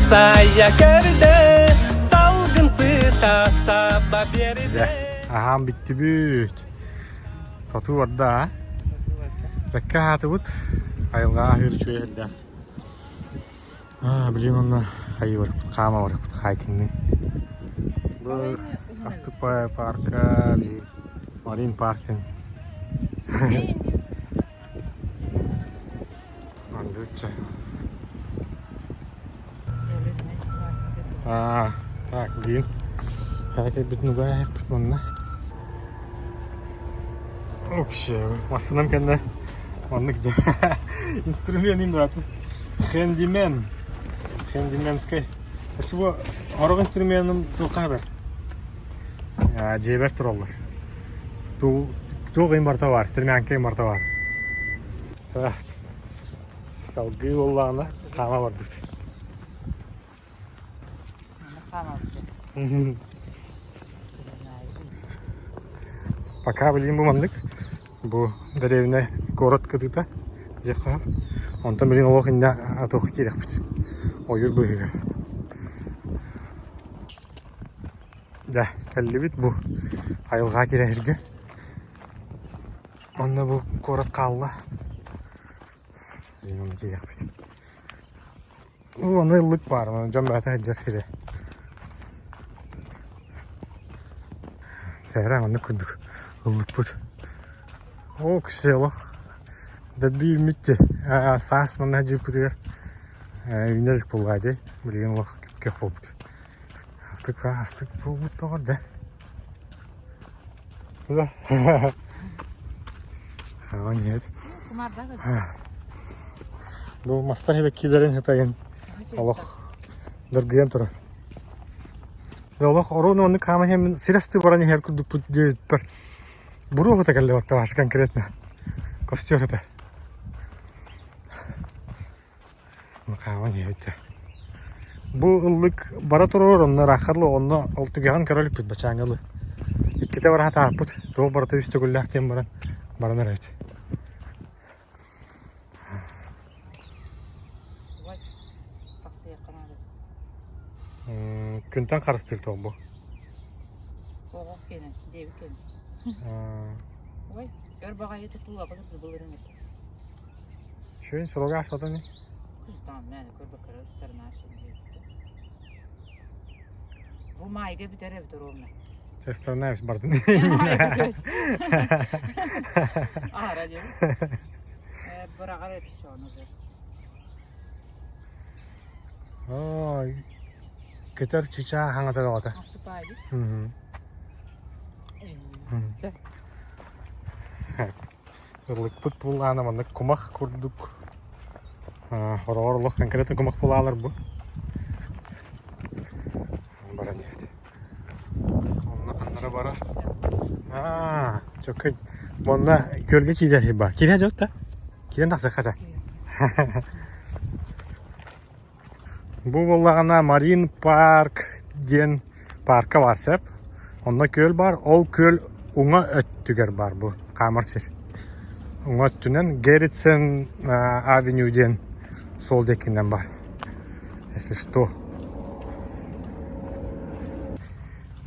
Амсайа көрдө, салгын сыта саба Дьэ, биэрдэ. аһаан бүттүбүт. Тотуу барда, а? Бэккэ аһаатыбыт. Айылҕа аһыыр үчүгэй элбэх. Аа, билигин онно хайыы барыппыт, хаама барыппыт хайкинныы. Бу Астык парка, Марин парк диэн. Андыча. Аа, так, билигин кэлбитин угаайахпыт манна. Вообще, массыынам кэннэ маннык дьэ инструмент им брат. Хендимен. Хендименскай. Өссө сорох инструменым туохха хатар? Дьиэбэр тураллар. Туох им барыта баар, стремянка им барыта баар. Так. Салгыы буоллаҕына хаама бардыбыт. Пока билигин бу маннык. Бу дэриэбинэ куорат кытыыта диэххэ Онтон билигин олох инньэ атыылыы киириэхпит. Ойуур быыһыгар. Дьэ, кэллибит бу айылҕа кирэһиргэ. Манна бу куорат хаалла. Билигин онно киириэхпит. Аны ыллык баар, дьон бэйэтэ сылдьар сирэ. Сэһэрэ маннык курдук ыллыкпыт. Оо, киси олох дэлби үүммүт дии. Саас манна сылдьыппытыгар үүнэр илик буоллаҕа дии. Билигин олох күөх буолбут. Астык астык буолбут доҕор дьэ. Нет. Бу мастар эбэккилэрин хытайын олох дыргыйан турар. Олох оруон оннук хаама иһэммин сир баран иһэр курдукпут диэбиппэр буруо хыта кэллэ баттабаш конкретно. Костер хыта. Хааман иһэбит Бу ыллык бара турар, онно ырааххарлы, онно ол түгэҕин көрө иликпит бачааҥҥылы. Иккитэ бара сатааппыт, туох барыта үс төгүллээх диэн баран баран эрэбит. Күнтэн харыстыыр туох бу? Оҕо кэнэн, диэбит кэнэн. Ой, өр баҕайы тутуулаба былырын Шүн суруга астата ини. Бу маайга бүтэр эбит ровно. Сторона бардын. Аара диэн. Быраҕар эбит сону бу. Ой, көтөр чычаа хаҥата доҕото. Астыпаайы. Ыллыкпыт буллаана маннык кумах курдук хороҕор олох конкретно кумах булаалар бу. Баран иһэт. Онно ханнара барар. Аа, чөккө манна күөлгэ киирэр ба. Киирэ дьот да? Киирэн тахсыахха ча. Бу буоллаҕына Марин парк диэн паарка баар сөп. Онно күөл баар, ол күөл уҥа өттүгэр баар бу хаамар сир. Уҥа өттүнэн Герритсен авеню диэн суол диэкинэн баар. Если что.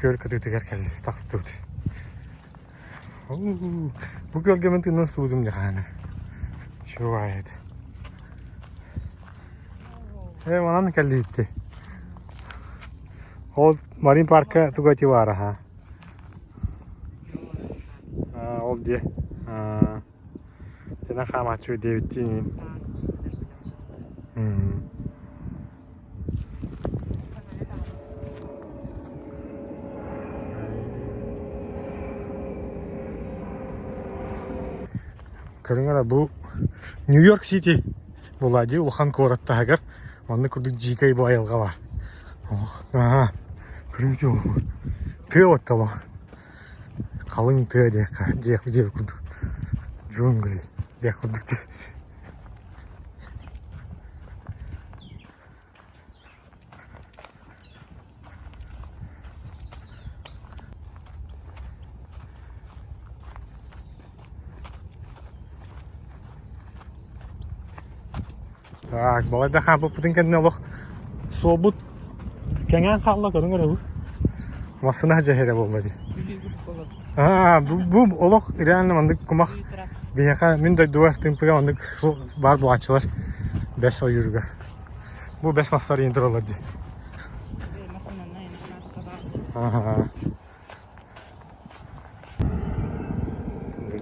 Күөл кытыытыгар кэлли тахсыбыт. Бу күөлгэ мин тыынан суутум дьахаана. Чувает. Э, манан кэллиитти. Ол Марин парка туга ти баар аха. Ол дие. Тена хаамааччы диэбиттиин. Көрүҥ эрэ бу Нью-Йорк Сити буолла дии улахан куорат таһыгар маннык курдук дьиикэй бу айылҕа баар. Аха көрүҥ тыа оттолох халыҥ тыа диэххэ диэх диэбит курдук джунгли диэх курдук дии. Так, балайда хаампыппытын кэннэ олох Суолбут кэҥээн хаалла көрүҥ эрэ бу. Массыына дьэһэрэ буолла дии. Аа, бу, бу олох реально маннык кумах биһиэхэ мин дойдубар Тымпыга маннык баар буолааччылар бэс ойууругар. Бу бэс мастар иин тураллар дии. Аа.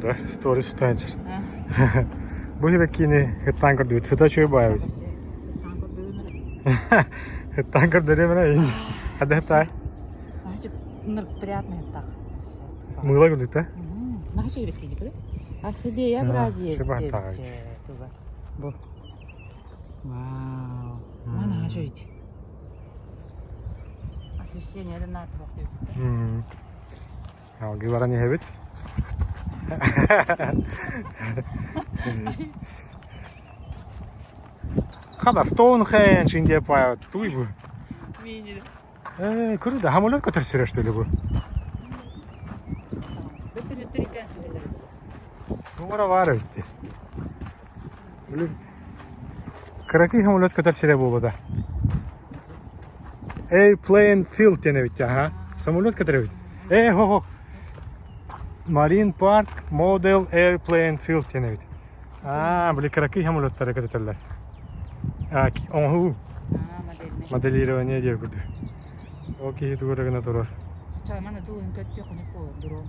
Да, сторис утаачыр. Бу сибэккини ыттаан көрдүбүт. Сыта үчүгэй баайабыт. Ыттаан көрдөрүөм эрэ инде. Хада ыттаай. Приятный так. Мыла көрдүк да? Наһаа сибэкки Орхидея Бразия. Бу. Вау. Наһаа үчүгэй. Освещение Алгыы баран иһэбит. Хада Стоунхендж инде паят туй бу. Э, көрү да самолет көтөр сирэ что ли бу? Тугара бар эбит. Кыракый самолет көтөр сирэ буолбата. Airplane Field диэн эбит аха. Самолет көтөр эбит. Э, хо Marine Park Model Airplane Field диэн эбит. Аа, били кыракый самолеттары көтөтөллөр. А, оҥоһуу. Моделирование диэн курдук. Ол киһи тугу эрэ гына турар. Чайман тууһун көттү хонук буолар дрон.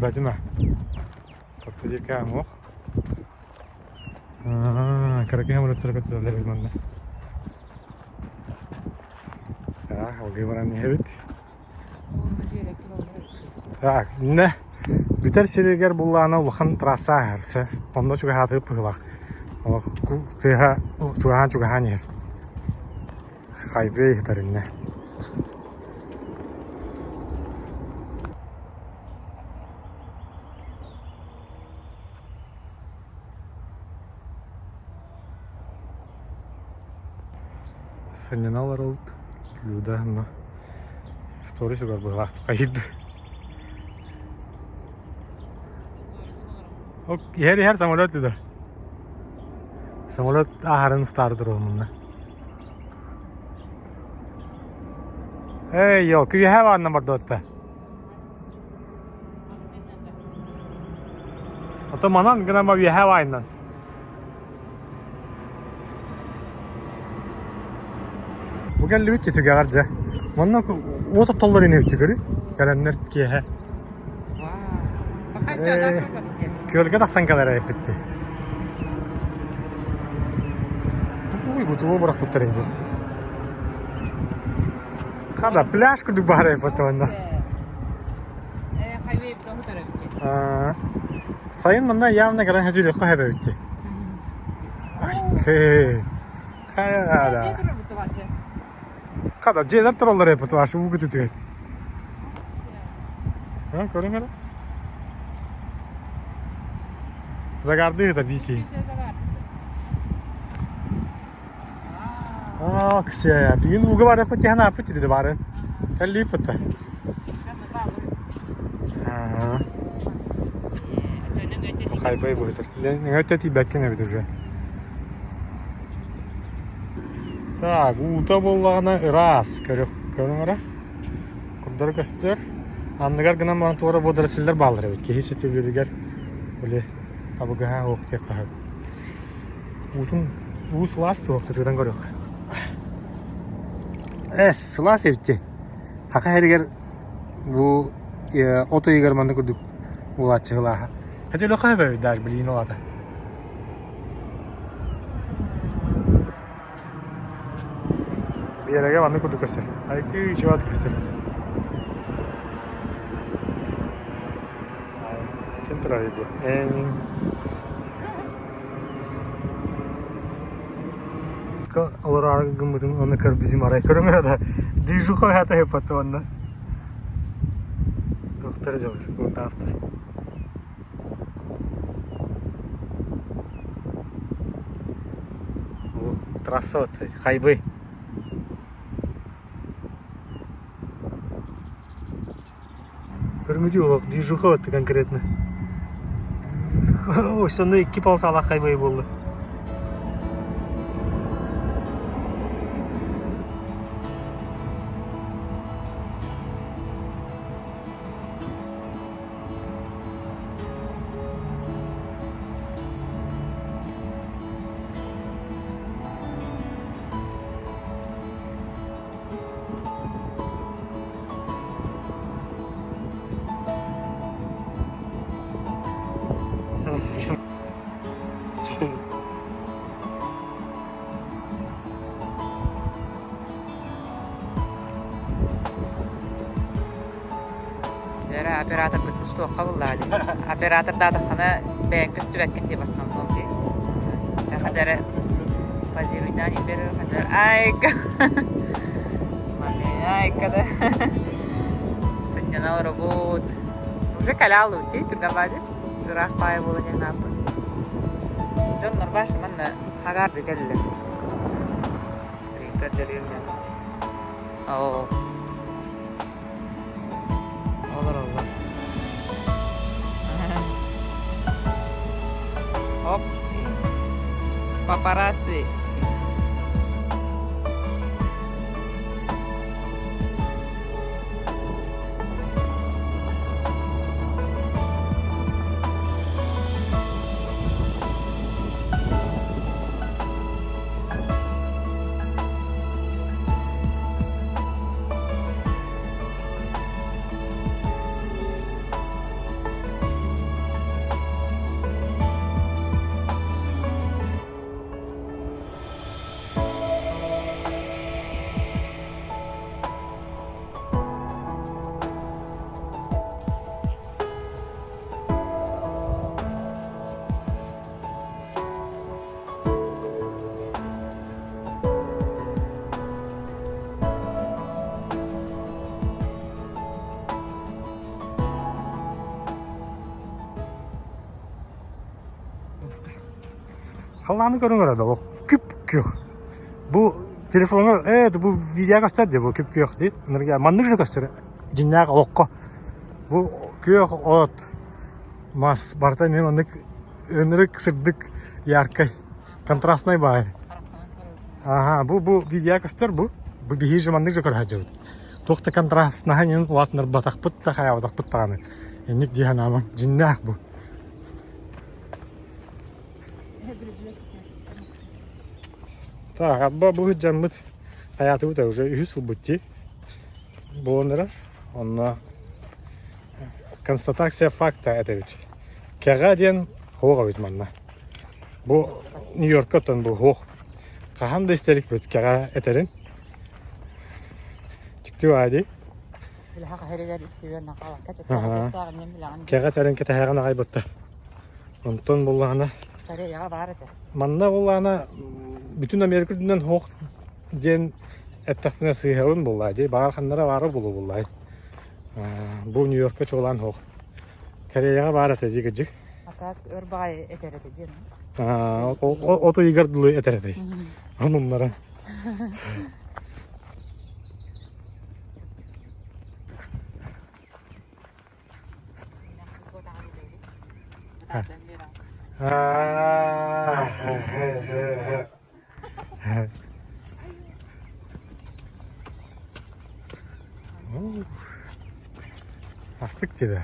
Бадьыма. Тохтодирка муох. Кыракый самолеттары көтүтэллэр эбит манна. Так, алгыы баран иһэбит. Так, иннэ бүтэр сиригэр буллаана улахан трасса ааһар. Онно чугаһаатыгыт быһыылаах. Олох тыаһа чугаһаан-чугаһаан иһэр. Хайвей иһитэр иннэ. Сынньана олоробут Люда онно сторис угар быһыылаах хайыыр Иһэр иһэр самолет Люда Самолет ааһарын устаары турабын мунна Эй, елки үөһээ баанна бордуотта Ото манан гынан үөһээ баайынан. Бу кэллибит түгэҕэр дьэ. Манна уот оттоллор ини түгөрү. Кэлэннэр киэһэ. Күөлгэ тахсан кэлэр эппитти. Уй, бу тугу бырахпыттар бу. Хада пляж курдук баар эппит онно. Сайын манна явно кэлэн сөтүөлүөххэ сөп эбит дии. Айкы. Хайа Хада дьиэлэр тураллар эбит ваши уу кытытыгар. Көрүҥ эрэ. Загардыы это бики. Акция. Бүгүн ууга барыахпыт диэн ааппыт дии баарын. Кэллииппит да. Хайбай быһытыр. Өтө тиийбэккин эбит уже. Так, уута буоллаҕына ыраас. Көрүҥ эрэ. Курдары көстөр. Анныгар гынан баран туора водоросльлар бааллар эбит. Киһи сөтүөлүүрүгэр били табыгаһа суох диэххэ сөп. Уутун уу сылаас туох тытыытан көрүөххэ. Эс, сылаас эбит дии. Хаха иһэригэр бу от ыйыгар манна курдук уулааччыһылааһа. Хотя лөкө эбэбит даже билиин олата. Биэрэгэ маннык курдук көстөр. Айкыы чугат көстөр. Ким турар бу? Эҥин. Олорор гыммытын оны көрбүтүм арай көрүҥ да движуха хата хеппатты онно. Доктор дьол, кунтаастар. Трасса вот хайбы. Көрүҥүтүй олох движуха вот конкретно. Сонно икки полосалаах хайбай буолла. Дьэ операторбытын устуохха буллаҕа дии. Оператордаатаххына бэйэҥ көстүбэккин дии в основном дии. Чэ хадары позируйдаан иһэр хадары айка айка да сынньана олоробут. Уже калял дии түргэн баады. Ыраах баайа буола диэн ааппыт. Дьон норбаш манна хагаарды кэллилэр. Көрдөрүөм Оо. Олороллор. Оп. Папарацци. Халлааны көрүҥ эрэ да олох күп-күөх. Бу телефоҥҥа ээ бу видео көстөр дии бу күп-күөх дии. Маннык же көстөр дьиҥнээх олоххо. Бу күөх от мас барыта эмиэ маннык ынырык сырдык яркай контрастнай баай. Аха бу бу видео көстөр бу. Бу биһиги же маннык же көрө сылдьабыт. Туох да контрастнаһа иҥин улаатыннарбатахпыт да хайаабатахпыт даҕаны. Инник дии санаамаҥ дьиннээх бу. Так, абба бу дьаммыт хайаатыбыт уже үһүс ылбыт дии. Буолан эрэр. Онно констатация факта этэбит. Кэҕэ диэн хоох эбит манна. Бу Нью-Йоркка оттон бу хоох. Хаһан да истэрикпит кэҕэ этэрин. Дьикти баа дии. Кэҕэ этэрин кэтэһэҕин аҕай бытта. Онтон буллаҕына Кореяҕа баар этэ. Манна буллаҕына бүтүн Америка үрдүнэн хоох диэн эттэхпинэ сыыһабын буллаа дии. Баҕар ханнара баара буолуо буллаай. Бу Нью-Йоркка чуолаан хоох. Кореяҕа баар этэ дии кырдьык. А так өр баҕайы этэр этэ диэн. От ыйыгар дылы этэр этэй. Онуннара. Астык диэтэ.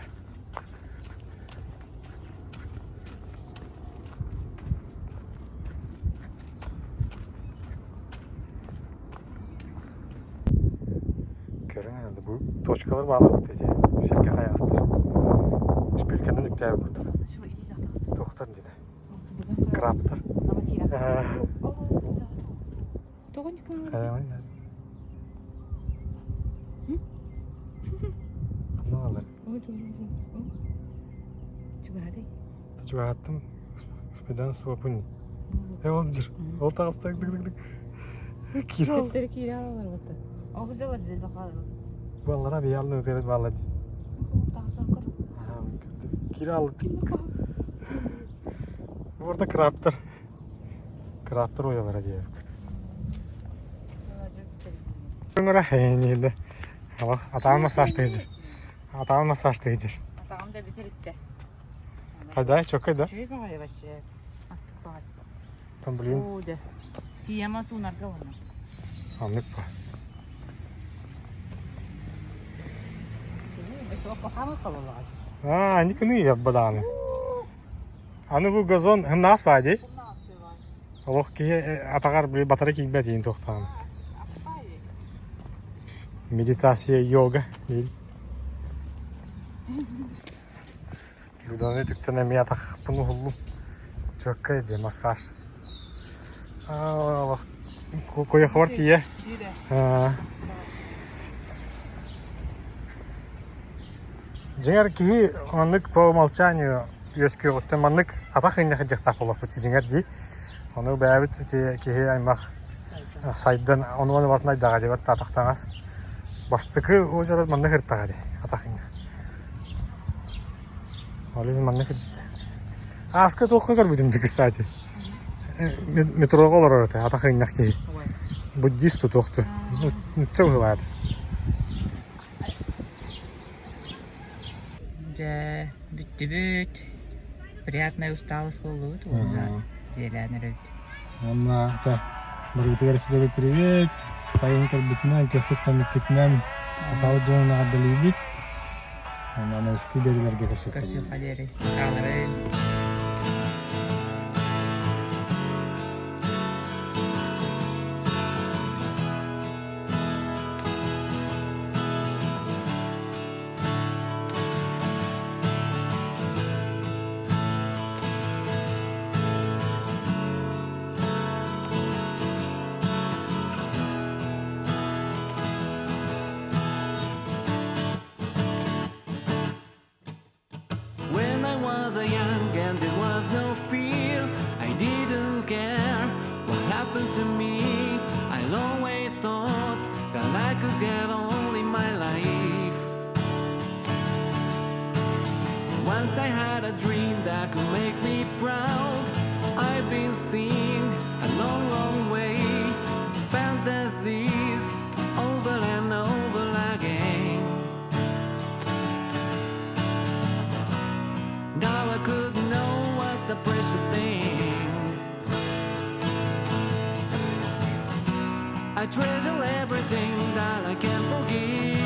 Көрүҥ эрэ бу точкалар бааллар эти сиргэ хайаҕастар. Шпильканан үктээбит курдук. Туохтар диэтэ. Крабтар. Чугаһаттым. Успедан суопун. Э ол дир. Ол таҕыста дык дык дык. Киирэ. Төттөрү киирэ алалар бата. Ол жалар зелбе хаалар. Баллара биялны өтөрөт балла ди. Таҕыстар көр. Киирэ алды. Burada крабтар. Крабтар уйалара диэбит. Көҥөрө эйниилэ. Алах атаҕын массажтыыр. Атаҕын массажтыыр. Атаҕым да бүтэр иттэ. Хайдай, чөккөй да? Үчүгэй баҕайы вообще. Астык баҕайы. Там, блин. Оо, дэ. Тиема суунарга уонна. Аннык па. Аа, никыны яббадааны. Аны бу газон хымнаас баа дии. Олох киһи атаҕар били батары киирбэт иин туохтаан. Медитация, йога диир. Люданы түктэн эмиэ атахпын уһуллум. Чөккөй диэ массаж. Олох куйахабар тиийэ. Дьиҥэр киһи маннык по умолчанию үөскүөҕүттэн маннык атах инньэ сылдьыахтаах буолуохпут дьиҥэр дии. Ону бэйэбит ити киһи аймах сайдан ону ону барытын айдаҕа диэбэт атах таҥас. Бастакы уочарат маннык ыртаҕа дии атах инньэ. Ол иһин маннык ырдьыттэ. Ааска туохха көрбүтүм дии кстати. Метроҕа олорор этэ атах инньэх киһи. Буддист тутуохту. Нучча быһыылаата. Дьэ, бүттүбүт. Приятная усталость буоллубут уонна дьиэлээн эрэбит. Уонна чэ, барыгытыгар ситэри привет! Сайын кэлбитинэн, көххүт-тэмиккитинэн сахабыт дьонун эҕэрдэлиибит. Уонна аныгыскы биэриилэргэ көрсүөххэ Көрсүөххэ диэри. Хааларын. When I was a young and there was no fear, I didn't care what happens to me. I always thought that I could get on in my life. Once I had a dream that could make me proud. I've been seeing a long, long way. Fantasies over and over again. Now I could know what's the precious thing. I treasure everything that I can forgive.